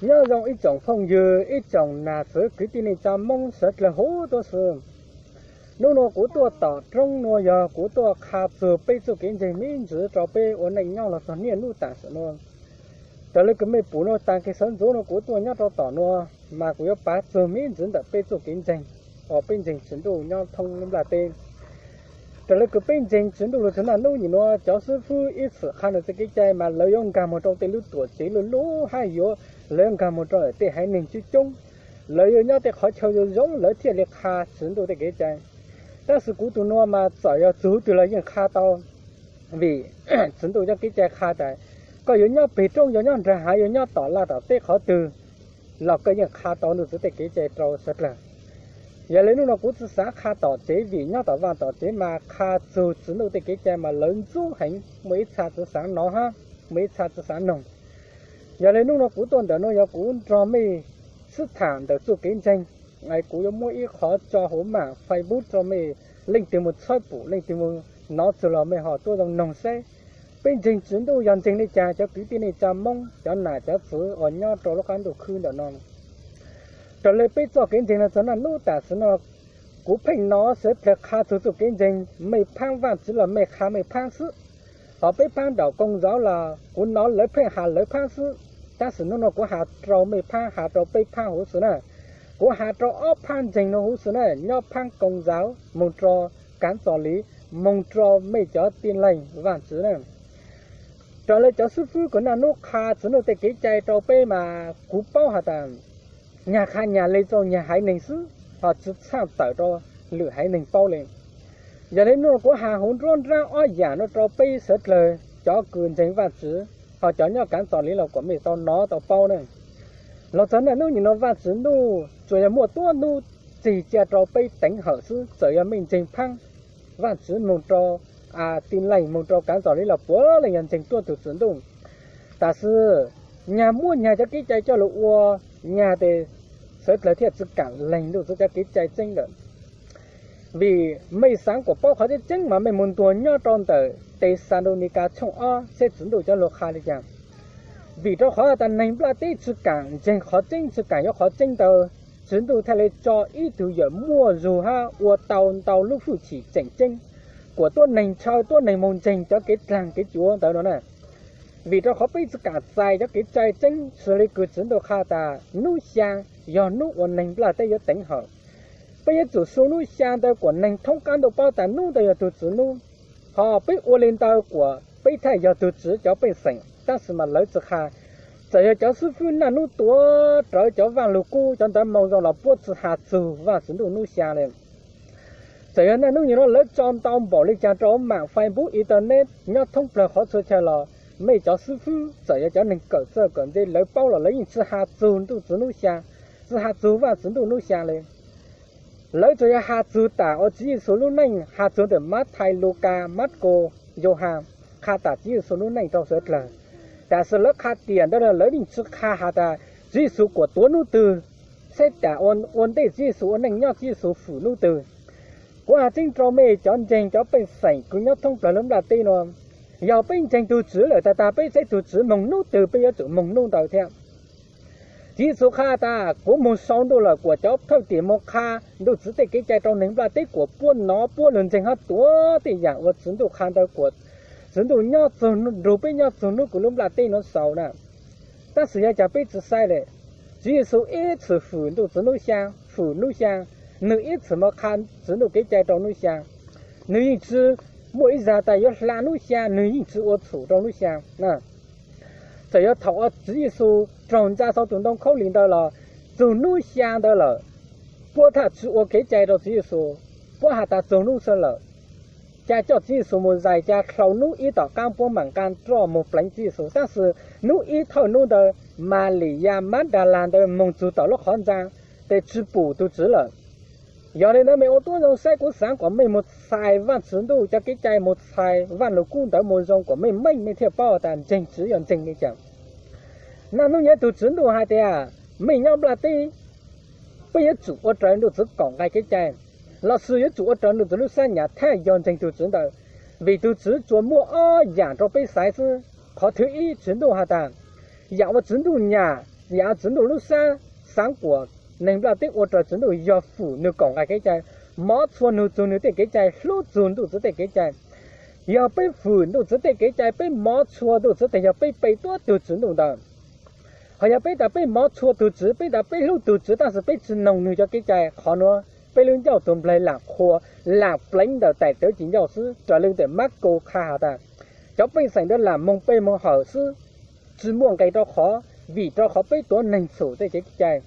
Nyob zoo ib tsoom phooj ywg, ib tsoom nam txwv kwv tij neej tsa Moob sawv dlawg huv tuab si. Hnub nuav kuv tuaj tom roob nuav yog kuv tuaj qha txug peb txuj kev ntseeg me ntsis rau peb ua neej nyob los txog niaj hnub tam sim nuav. Raws le kws mej pum nuav taag kig sawv ntxuv nuav kuv tuaj nyob rau tom nuav mas kuv yuav pav txug me ntsis ntawm peb txuj kev ntseeg uas peb ntseeg Tswv Ntuj nyob thoob lub nplaj teb. Raws le kws peb ntseeg Tswv Ntuj lug txug naj nub nyim nuav, cov xwb fwb ib txwm qha nwg txuj kev cai mas lawv yuav nkaag moog rau tej lub tuam tsev luj luj hab yuav, lawv yuav nkaag moog rau tej haiv neeg coob coob, lawv yuav nyob tej qhov chaw zoo zoo lawv thiaj li qha Tswv Ntuj tej kev cai. Tab sis kuv tug nuav mas txawm yog txug twg los yeej qha tau, vim Tswv Ntuj cov kev cai qha tas koj yuav nyob peg roob, yuav nyob nraag hav, yuav nyob tom laj tom teb qhov twg los koj yeej qha tau Ntuj Tswv tej kev cai rau sawv dlawg. Yog le hnub nuav kuv tsi xaav qha tom tsev vim nyob tom vaj tom tsev mas qha txug Tswv Ntuj tej kev cai mas lawv ntxub heev, muaj ib txha tsi xaav nov hab muaj ib txha tsi xaav noog. Yog le hnub nuav kuv tuaj ntawm nuav yog kuv nrog mej sib tham ntawm txuj kev ntseeg. Kuv yuav muab ib qhov tso huv maam Facebook rau mej, leej twg moog txhawb pum, leej twg moog nov txug los mej ho tuab zoo noog seb peb ntseeg Tswv Ntuj yog ntseeg le caag, cov kwv tij neej tsa Moob, cov nam cov txwv uas nyob rau lub qab ntuj khwb ntawm no. Raws le peb txoj kev ntseeg nuav txug naj nub tam sim nuav, kuv pheej nov sawv dlawg qha txug txuj kev ntseeg, mej phaab Vaajtswv los mej qha mej phaab xwb, ho peb phaab nraum koog zaud los kuv nov lawv pheej has lawv phaab xwb. Tab sis hnub nuav kuv has rau mej phaab, has rau peb phaab huv si na. Kuv has rau ob phaab ntseeg nuav huv si na, nyob phaab koog zaud moog rau kaav txom liv, moog rau mej cov tij laug Vaajtswv na. Raws le cov xib fwb kws naj nub qha Tswv Ntuj tej kev cai rau peb mas kuv paub has tas nyag qha nyag le rau nyag haiv neeg xwb, ho tsi txhaaj tawm rau lwm haiv neeg paub le. Yog le nuav kuv has huv nruab nraab ob yaam nuav rau peb sawv dlawg cov kws ntseeg Vaajtswv, ho cov nyob kaav txom liv los kuas mej tau nov tau paub na. Los txog naj nub nyim nuav Vaajtswv ntuj tsuas yog muaj tuab nub txig cia rau peb teev hawm xwb, txawm yog mej ntseeg phaab Vaajtswv moog rau tij laug moog rau kaav txom liv los puav leej yog ntseeg tuab tug Tswv Ntuj. Tab sis nyag muab nyag cov kev cai coj lug ua, nyag tes sawv dlawg thiaj tsi kaam leeg Ntuj Tswv cov kev cai tseeb lawm. Vim mej xaav kuas paub qhov tseeb tseeb mas mej moog ntuas nyob rau ntawm Tesalaunika tshooj ob seb Tswv Ntuj cov lug qha le caag. Vim rau qhov tas neeg nplaj teb tsi kaam ntseeg qhov tseeb, tsi kaam yuav qhov tseeb ntawd, Tswv Ntuj thiaj li tso ib tug yawm muaj zug hab ua tau ntau lub hwj chim tseem ceeb kuas tuab neeg ntshaw, tuab neeg moog ntseeg cov kev dlaag kev cuav ntawd no na. Vim rau qhov peb tsi kaam txais cov kev cai tseeb, xws le kws Tswv Ntuj qha tas nub xyaa yog nub uas neeg nplaj teb yuav teev hawm. Peb yuav tsum su nub xyaa ntawd kuas neeg thoob qaab ntuj paub tas nub ntawd yog tug Tswv nub, ho peb ua le ntawd kuas peb thiaj yog tug Tswv cov pej xeem. Tab sis mas lawv tsi qha, txawm yog cov xib fwb naj nub tuav rawv cov vaaj lug kub, cov ntawv moo zoo los puab tsi has txug Vaajtswv Ntuj nub xyaa le. Txawm yog naj nub nyim nuav lawv tso ntau npaum le caag rau maam Facebook, internet nyob thoob plawg qhov txhua chaw los, mej cov xib fwb txawm yog cov neeg kawm txawj kawm ntse lawv paub los lawv yeej tsi has txug Ntuj Tswv nub xyaa, tsi has txug Vaajtswv Ntuj nub xyaa le. Lawv tsuas yog has txug tas ua Tswv Yexus lub neej, has txug ntawm Mathais, Lukas, Markos, Yauhas, qha tas Tswv Yexus lub neej rau sawv dlawg. Tab sis lawv qha tiam ntawd lawv yeej tsi qha has tas Tswv Yexus kuas tuav nub twg, seb tas ua ntej Tswv Yexus ua neej nyob Tswv Yexus fwm nub twg. Kuv has tseeb rau mej cov ntseeg cov pej xeem kws nyob thoob plawg lub nplaj teb nuav, yog peb ntseeg tug Tswv lawm tag tag peb saib tug Tswv moog nub twg peb yuav tsum moog nub ntawd thiab. Tswv Yexus qha tas kuv moog sau ntuj lawm kuas cov thawj tim moog qha Ntuj Tswv tej kev cai rau neeg nplaj teb kuas puab nov puab lug ntseeg hab tuav tej yaam uas Tswv Ntuj qha ntawd kuas Tswv Ntuj nyob txug nrug peb nyob txug nub kws lub nplaj teb nuav xaus na. Tab sis yog caag peb tsi saib le, Tswv Yexus ib txwm fwm Ntuj Tswv nub xyaa, fwm nub xyaa, nwg ib txwm moog qha Tswv Ntuj kev cai rau nub xyaa. Nwg yeej tsi muaj ib zag tas yuav hla nub xyaa, nwg yeej tsi ua txhum rau nub xyaa. Txawm yog thaum uas Tswv Yexus raug ntxa sau tus ntoo khaub lig ntawd los, txug nub xyaa ntawd lawm, puab thaj tsi ua kev cai rau Tswv Yexus, puab has tas txug nub xwb lawm. Ca coj Tswv Yexus mus zais, ca dlhau nub ib tom qaab puab maam nqaa roj moog pleev Tswv Yexus. Tab sis nub ib thawj nub ntawd Maliyas Madalas ntawd moog txug tom lub qhov ntxa, tes tsi pum tug Tswv lawm. Yog le ntawd mej ua tuab zoo saib, kuv xaav kuas mej moog txhais Vaajtswv Ntuj cov kev cai, moog txhais vaaj lug kub ntawd moog zoo kuas mej meej mej thiaj paub tas ntseeg Tswv yog ntseeg le caag. Naj nub nyem tug Tswv Ntuj hais tias mej nyob nplaj teb, peb yuav tsum ua raws Ntuj Tswv kaum nqai kev cai, lossis yuav tsum ua raws Ntuj Tswv lub sab nyam thiaj yog ntseeg tug Tswv ntawd. Vim tug Tswv tsuas muaj ob yaam rau peb xaiv xwb. Qhov thwv ib, Tswv Ntuj has tas, yaam uas Tswv Ntuj nyam yav Tswv Ntuj lub sab xaav kuas neeg nplaj teb ua raws Tswv Ntuj yog fwm nws kaum nqai kev cai, mov txhua nug txug nws tej kev cai, hlub txug Ntuj Txwv tej kev cai. Yog peb fwm Ntuj Txwv tej kev cai, peb mov txhua Ntuj Txwv tes yog peb pe tuab tug Tswv Ntuj ntawd. Ho yog peb tas peb mov txhua tug Tswv, peb tas peb hlub tug Tswv tab sis peb tsi noog nwg cov kev cai, qhov nuav peb lub ncauj tug nplaig laam qhua laam pleev ntawm tais tawv ci ncauj xwb. Raws le ntawm Marko qha has tas, cov pej xeem ntawd laam moog pe moog hawm xwb, tsi muaj nqe rau qhov, vim rau qhov peb tuav neeg txhum tej kev cai.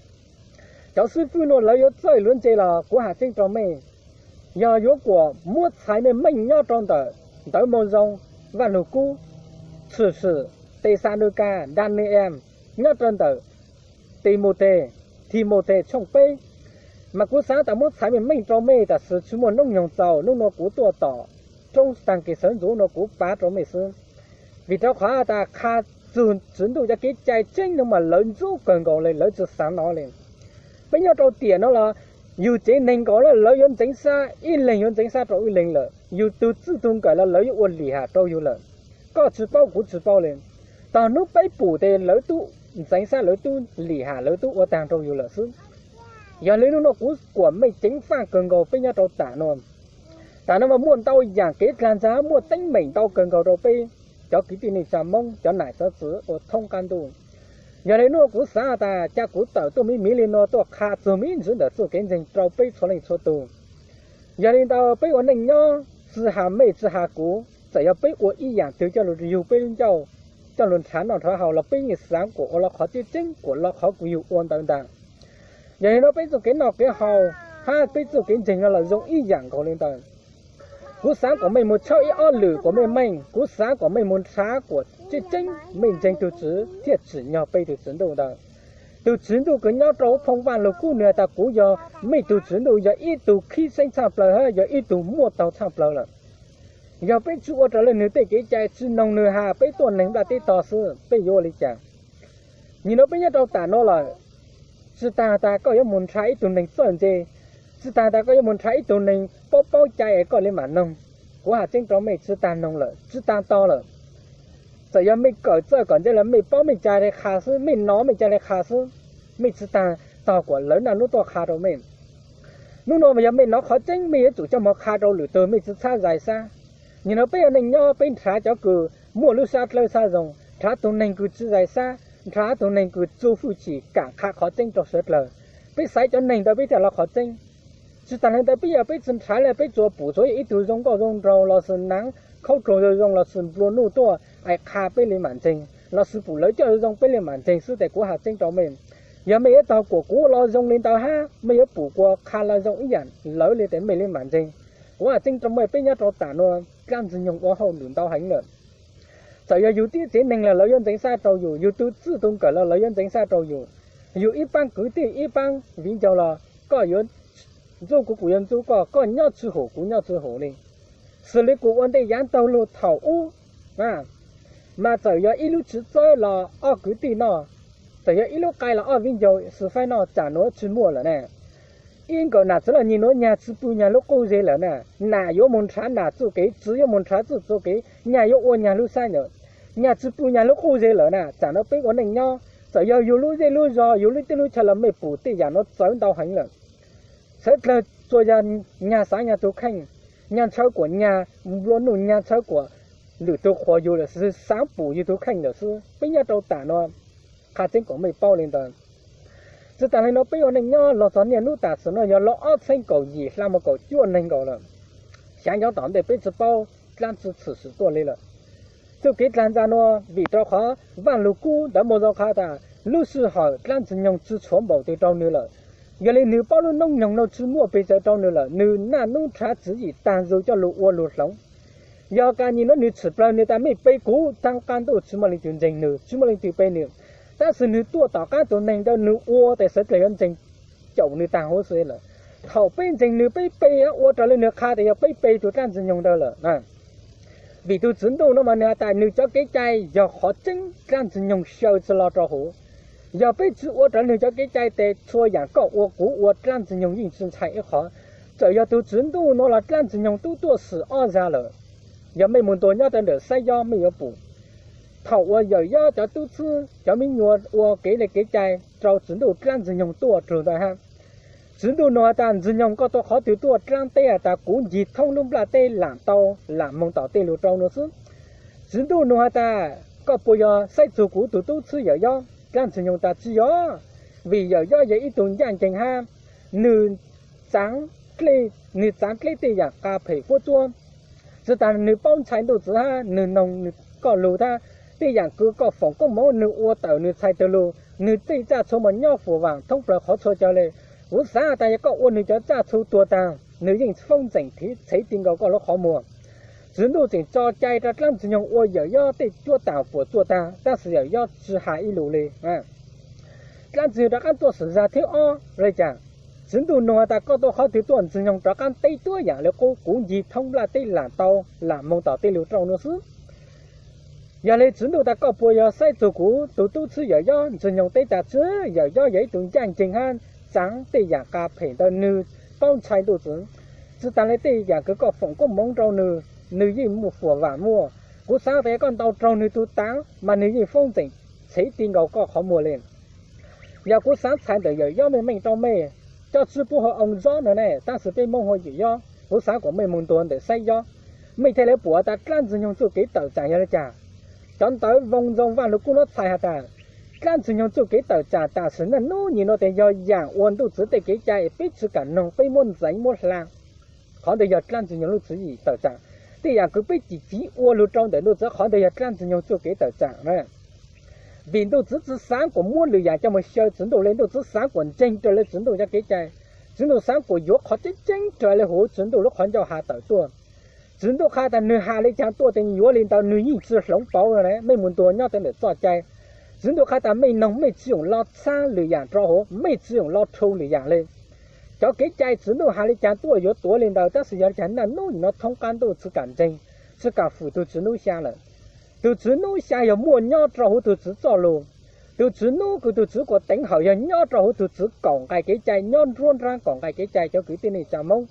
Cov xib fwb nuav lawv yuav txawj luav ntse los kuv has tseeb rau mej, yog yuav kuas muab txhais meej meej nyob rau ntawm Ntawv Moo Zoo, Vaj Lug Kub, Tshwm Sim, Texalukas, Daniyees, nyob rau ntawm Timauthes, Timauthes tshooj peb, mas kuv xaav tas muab txhais meej meej rau mej, tab sis tsi muaj noob nyoog txaus, nub nua kuv tuaj tom roob taag kis sawv ntxuv nua kuv pav rau mej xwb. Vim rau qhov tas qha txug Tswv Ntuj cov kev cai tseeb nuav mas lawv ntxub kawg nkaus le, lawv tsi xaav nov le. Peb nyob rau tiam nuav los yug tsev neeg nkaus lawm, lawv yuav ntxeev xab, ib leeg yuav ntxeev xab rau ib leeg lawm, yug tug txwj tug nkawm los lawv yuav ua lim ham rau yug lawm. Koj tsi paub kuv tsi paub le, tog nub peb pum tes lawv tub ntxeev xab, lawv tub lim ham, lawv tub ua taag rau yug lawm xwb. Yog le nub nua kuv kuas mej ceev faj kawg nkaus peb nyob rau tam nuav. Tam nuav mas muaj ntau yaam kev dlaag ntxag, muaj teeb meem ntau kawg nkaus rau peb cov kwv tij neej tsa Moob, cov nam cov txwv ua thoob qab ntuj. Yog le nub nua kuv xaav tas ca kuv tawm tuaj miv miv le nua tuaj qha txug miv ntsis ntawm txuj kev ntseeg rau peb txhua leej txhua tug. Yog le ntawd peb ua neej nyob, tsi has mej tsi has kuv, txawm yog peb ua ib yaam twg coj lug yug peb lub ncauj, coj lug nrhav noj nrhav haus los peb yeej xaav kuas ua lawv qhov tseeb tseeb, kuas lawv qhov kws yug ua ntawd ntag. Yog le nuav peb txuj kev noj kev haus hab peb txuj kev ntseeg no los zoo ib yaam nkaus le ntawd. Kuv xaav kuas mej moog tshawb ib ob lwm kuas mej meej, kuv xaav kuas mej moog nrhav kuas tseeb tseeb mej ntseeg tug Tswv thiaj tsim nyog pe tug Tswv Ntuj ntawd. Tug Tswv Ntuj kws nyob rau huv Phoo Vaj Lug Kub nwg has tas kuv yog mej tug Tswv Ntuj, yog ib tug khib xeeb tshaj plawg hab yog ib tug muaj taug tshaj plawg lawm. Yog peb tsi ua raws le nwg tej kev cai, tsi noog nwg has, peb tuaj neeg nplaj teb tog xwb, peb yuav ua le caag? Nyim nuav peb nyob rau tam nuav lawm, tsi taag tas koj yuav moog nrhav ib tug neeg txawj ntse, tsi taag tas koj yuav moog nrhav ib tug neeg paub paub cai es koj le maam noog. Kuv has tseeb rau mej, tsi taag noog lawm, tsi taag tog lawm. Txawm yog mej kawm txawj kawm ntse los mej paub mej cai le qha xwb, mej nov mej cai le qha xwb, mej tsi taag tog kuas lawv naj nub tuaj qha rau mej. Nub nua mas yog mej nov qhov tseeb mej yuav tsum coj moog qha rau lwm tug, mej tsi txhab zais xab. Nyim nuav peb ua neej nyob peb nrhav cov kws muaj lub sab dlawb sab zoo, nrhav tug neeg kws tsi zais xab, nrhav tug neeg kws txuj hwj chim kaam qha qhov tseeb rau suav dlawg. Peb xaiv cov neeg ntawd peb thiaj lawv qhov tseeb. Tsi taag le ntawd peb yog peb tsi nrhav le peb tsuas pum tsuav ib tug zoo nkauj zoo nraug lossis naav khaub dluag zoo zoo lossis nplua nuj tuaj es qha peb le maam ntseeg, lossis pum lawv coj zoo zoo peb le maam ntseeg xwb tes kuv has tseeb rau mej, yog mej yuav tog kuas kuv ua los zoo le ntawd hab mej yuav pum kuas qha los zoo ib yaam lawv le tes mej le maam ntseeg. Kuv has tseeb rau mej, peb nyob rau tam nuav dlaab ntxwg nyoog ua hauj lwm ntau heev lawm. Txawm yog yug tib tsev neeg los lawv yuav ntxeev xab rau yug, yug tug txwj tug nkawm los lawv yuav ntxeev xab rau yug, yug ib paab kwv tij ib paab viv ncaus los koj yuav ntxub kuv, kuv yuav ntxub koj, koj nyob tsi hum kuv nyob tsi hum li. Xws li kuv ua ntej yaav taug lug thaum ub, mas txawm yog ib lub tswv txawb los ob kwv tij noj, txawm yog ib lub qai los ob viv ncaus xwv faib noj, tsam nuav tsi muaj lawm na. Ib nkawm nam txiv los nyim nuav nyag tsi pw nyag lub qub zig lawm na, nam yuav moog nrhav nam txuj kev, txiv yuav moog nrhav txuj txuj kev, nyag yuav ua nyag lub sab nyaum, nyag tsi pw nyag lub qub zig lawm na. Tsam nuav peb ua neej nyob, txawm yog yug lub zej lub zog, yug lub teb lub chaw los mej pum tej yaam nuav txawv ntau heev lawm. Sawv dlawg tsuas yog nyag xaav nyag tug kheej, nyag ntshaw kuas nyag nplua nuj, nyag ntshaw kuas lwm tug qhuas yug lawm xwb, xaav pum yug tug kheej lawm xwb. Peb nyob rau tam nuav qha tseeb kom mej paub li ntawd. Tsi taag le nuav peb ua neej nyob los txog niaj hnub tam sim nuav yog lub ob txheeb kaum yim hla moog kaum cuaj neeg nkaus lawm. Xyaav nyob tom ntej peb tsi paub dlaab tsi tshwm sim tuaj li lawm. Txuj kev dlaag ntxag nuav vim rau qhov Vaaj Lug Kub ntawv Moo Zoo qha tas lub sij hawm dlaab Ntxwg Nyoog tsi tshuav npaum twg rau nwg lawm. Yog li nwg paub lub noob nyoog nuav tsi muaj pes tsawg rau nwg lawm, nwg naj nub nrhav tswv yim taag zug coj lug ua lug hloov. Yog kag nyim nuav nwg tshwm plawg nwg tas mej pe kuv, taag qab ntuj tsi muaj leej twg ntseeg nwg, tsi muaj leej twg pe nwg. Tab sis nwg tuaj tom qab tug neeg ntawd nwg ua tes sawv dlawg yuav ntseeg caum nwg taag huv si lawm. Thaum peb ntseeg nwg peb pe ua raws li nwg qha tes yog peb pe tug dlaab Ntxwg Nyoog ntawd lawm. Vim tug Tswv Ntuj nuav mas nwg has tas nwg cov kev cai yog qhov tseeb dlaab Ntxwg Nyoog xyaw tsi lo rau huv. Yog peb tsi ua raws nwg cov kev cai tes txhua yaam koj ua kuv ua dlaab Ntxwg Nyoog yeej tsi ntshai ib qho. Txawm yog tug Tswv Ntuj nuav los dlaab Ntxwg Nyoog tub tuaj xwm ob zag lawm. Yog mej moog ntuas nyob rau ntawm Xaib Yob mej yuav pum. thaum uas Yawm Yob cov tub txib cov me nyuam ua kev li kev cai rau Tswv Ntuj dlaab Ntxwg Nyoog tuaj rau ntawd hab. Tswv Ntuj nug has tas, Ntxwg Nyoog, koj tuaj qhov twg tuaj dlaab teb has tas kuv ncig thoob lub nplaj teb lam tau lam moog tom tej lug rau nuav xwb. Tswv Ntuj nug has tas, koj puas yog saib txug kuv tug tub txib Yawm Yob? Dlaab Ntxwg Nyoog tas, tsi yog, vim Yawm Yob yog ib tug ncaaj nceeg hab, nwg txaav, nwg txaav dleb tej yaam qa phem huab tsuab, tsi taag nwg paub ntshai ntuj txiv hab nwg noog koj lug hab, tej yaam kws koj foom koob moov nwg ua tawm nwg txhais tawg lug, nwg tej tsaj txhu mas nyob fuam vaam thoob plawg qhov txhua chaw le. Kuv xaav tas yog koj ua nwg cov tsaj txhu tuag taag, nwg yeej foob ntseem thiab txhev ti nkaus koj lub qhov muag. Tswv Ntuj tseem tso cai rau dlaab Ntxwg Nyoog ua Yawm Yob tej cuab taam puam tsuaj taag, tab sis Yawm Yob tsi has ib lus le. Dlaab Ntxwg Nyoog rov qaab tuaj xwm zag thib ob le caag? Tswv Ntuj nug has tas, koj tuaj qhov twg tuaj? Ntxwg Nyoog rov qaab teb cuab yaam le qub, kuv ncig thoob nplaj teb lam tau lam moog tom tej lug rau nuav xwb. Yog le Tswv Ntuj tas, koj puas yog saib txug kuv tug tub txib Yawm Yob? Ntxwg Nyoog teb tas, tsi, Yawm Yob yog ib tug ncaaj nceeg hab txaav tej yaam qa phem ntawd, nwg paub ntshai ntuj txiv, tsi taag le tej yaam kws koj foom koob moov rau nwg, nwg yeej muaj fuam vaam muaj. Kuv xaav tas yog koj ntaus raug nwg tug taav mas nwg yeej foob ntseem txhev ti nkaus koj qhov muag le. Yog kuv xaav txhais ntawm Yawm Yob meej meej rau mej, coj tswb pub hu oo Zob no ne, tab sis peb Moob hu Yawm Yob. Kuv xaav kuas mej moog ntuas ntawm saib Yob, mej thiaj le pum tas dlaab Ntxwg Nyoog txuj kev tawm tsaam yog le caag. Cov ntawv Voo Ntxoo Vaaj Lug Kub nuav txhais has tas, dlaab Ntxwg Nyoog txuj kev tawm tsaam tam sim naj nub nyim nuav tes yog yaam uas ntuj txiv tej kev cai peb tsi kaam noog, peb muab ntxeev muab hla. Qhov ntawd yog dlaab Ntxwg Nyoog lub tswv yim tawm tsaam. Tej yaam kws peb cim civ ua lug rau ntawm ntuj txiv, qhov ntawd yog dlaab Ntxwg Nyoog txuj kev tawm tsaam na. Vim ntuj txiv tsi xaav kuas muab lwm yaam coj moog xyaw Tswv Ntuj le, ntuj txiv xaav kuas ntseeg raws le Tswv Ntuj cov kev cai. Tswv Ntuj xaav kuas yuav qhov tseeb tseeb raws le huv Tswv Ntuj lub qhov ncauj has tawm tuaj. Tswv Ntuj qha tas nwg has le caag tuaj tes yuav le ntawd, nwg yeej tsi hloov pauv no le. Mej mus ntuas nyob ntawm txoj cai. Tswv Ntuj qha tas mej noog mej tsi yoom los txhab lwm yaam rau huv, mej tsi yoom los rhu lwm yaam le. Cov kev cai Tswv Ntuj has le caag tuaj yuav tuav le ntawd, tab sis yog le caag naj nub nyim nuav thoob qab ntuj tsi kaam ntseeg, tsi kaam fwm tug Tswv Nub Xyaa lawm. Tug Tswv Nub Xyaa yog muaj nyob rau huv tug Tswv txoj lug. Tug Tswv Nub kws tug Tswv kuas teev hawm yog nyob rau huv tug Tswv kaum nqai kev cai, nyob nruab nraab kaum nqai kev cai cov kwv tij neej tsa Moob.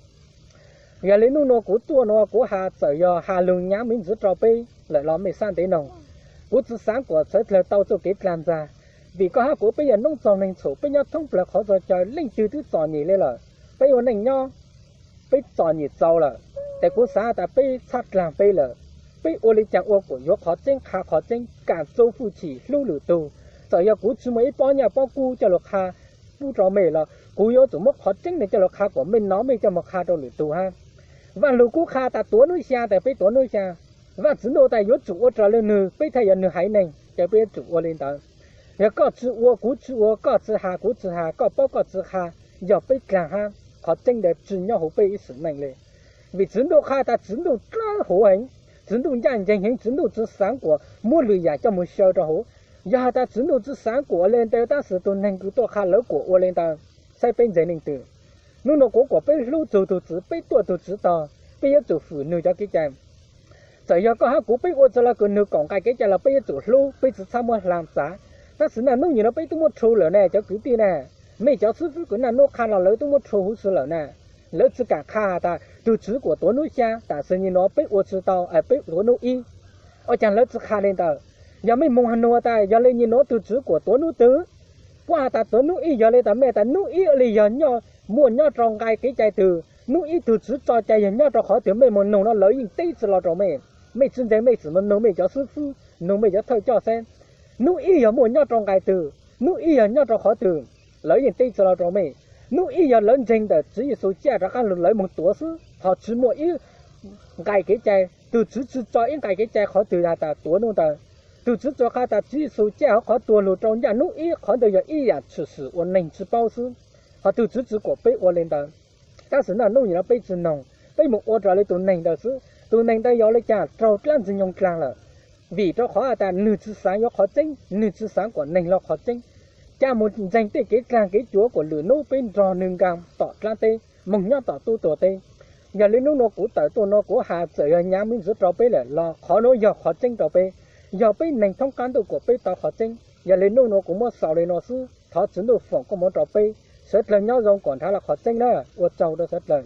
Yog le nub nuav kuv tuaj nuav kuv has txawm yog has lug nyaav miv ntxwv rau peb lawm los mej xaab ntev noog. Kuv tsi xaav kuas sawv dlawg tau txuj kev dlaag ntxag, vim koj hab kuv peb yog noob txoog neeg txhum, peb nyob thoob plawg qhov txhua chaw, leej twg twb txom nyem le lawm. Peb ua neej nyob, peb txom nyem txaus lawm, tes kuv xaav tas peb txhab dlaag peb lawm. Peb ua le caag ua kuas yuav qhov tseeb qha qhov tseeb, kaam txu fwj chim hlub lwm tug. Txawm yog kuv tsi muaj ib pob nyaj pob kub coj lug qha pub rau mej los kuv yuav tsum muab qhov tseeb ntawd coj lug qha kuas mej nov mej coj moog qha rau lwm tug hab. Vaaj Lug Kub qha tas tuav nub xyaa tes peb tuav nub xyaa. Vaajtswv Ntuj tas yuav tsum ua raws le nwg, peb thiaj yog nwg haiv neeg ces peb yuav tsum ua le ntawd. Yog koj tsi ua kuv tsi ua, koj tsi has kuv tsi has, koj paub koj tsi qha, yog peb dlaag hab, qhov tseeb ntawd tsi nyob huv peb ib sim neej le. Vim Tswv Ntuj qha tas Tswv Ntuj dlawb huv heev, Tswv Ntuj ncaaj nceeg heev, Tswv Ntuj tsi xaav kuas muab lwm yaam coj moog xyaw rau huv. Yog has tas Tswv Ntuj tsi xaav kuas ua le ntawd, tab sis tug neeg kws tuaj qha lawv kuas ua le ntawd, saib peb ntseeg leej twg. Nub nuav kuv kuas peb hlub txug tug Tswv, peb tuaj tug Tswv tog, peb yuav tsum fwm nwg cov kev cai. Txawm yog koj hab kuv peb ua txug le kws nwg kaum nqai kev cai los peb yuav tsum hlub, peb tsi txhob muab hla txav. Tab sis naj nub nyim nuav peb tub muab rhu lawm ne cov kwv tij ne. Mej cov xib fwb kws naj nub qha los lawv tub muab rhu huv si lawm na. Lawv tsi kaam qha has tas tug Tswv kuas tuav nub xyaa, tam sim nyim nuav peb ua tsi tau, peb tuav nub ib. Ua caag lawv tsi qha le ntawd? Yog mej moog has nug tas yog le nyim nuav tug Tswv kuas tuav nub twg? Puab has tas tuav nub ib, yog le tas mej tas nub ib le yog muaj nyob rau nqai kev cai twg, nub ib tug Tswv tso cai yog nyob rau qhov twg, mej moog nug no lawv yeej teb tsi lo rau mej. Mej tsi ntseeg mej txwm moog nug mej cov xib fwb, nug mej cov thawj coj saib, nub ib yog muaj nyob rau nqai twg, nub ib yog nyob rau qhov twg, lawv yeej teb tsi lo rau mej. Nub ib yog lawv ntseeg ntawm Tswv Yexus caj rov qaab lug lawv moog tuav xwb, ho tsi muaj ib nqai kev cai, tug Tswv tsi tso ib nqai kev cai qhov twg has tas tuav nub ntawd. Tug Tswv tsuas qha tas Tswv Yexus caj hov qhov tuag lug rau ncaaj nub ib, qhov ntawd yog ib yaam tshwm sim uas neeg tsi paub xwb. Ho tug Tswv tsi kuas peb ua le ntawd. Tab sis naj nub nyim nuav peb tsi noog, peb moog ua raws le tug neeg ntawd xwb. Tug neeg ntawd yog le caag raug dlaab Ntxwg Nyoog dlaag lawm, vim rau qhov has tas nwg tsi xaav yuav qhov tseeb, nwg tsi xaav kuas neeg lug qhov tseeb. Ca moog ntseeg tej kev dlaag kev cuav kuas lwm nub peb nrog nwg nkaag tom dlaab teb, moog nyob tom tub tuag teb. Yog le nub nuav kuv tawm tuaj nuav kuv has txawm yog nyaav miv ntxwv rau peb lawm los qhov nuav yog qhov tseeb rau peb. Yog peb neeg thoob qaab ntuj kuas peb tau qhov tseeb. Yog le nub nuav kuv muab xaus le nuav xwb, thov Tswv Ntuj foom koob moov rau peb, sawv dlawg nyob zoo kom nrhav lug qhov tseeb na. Ua tsaug rau sawv dlawg.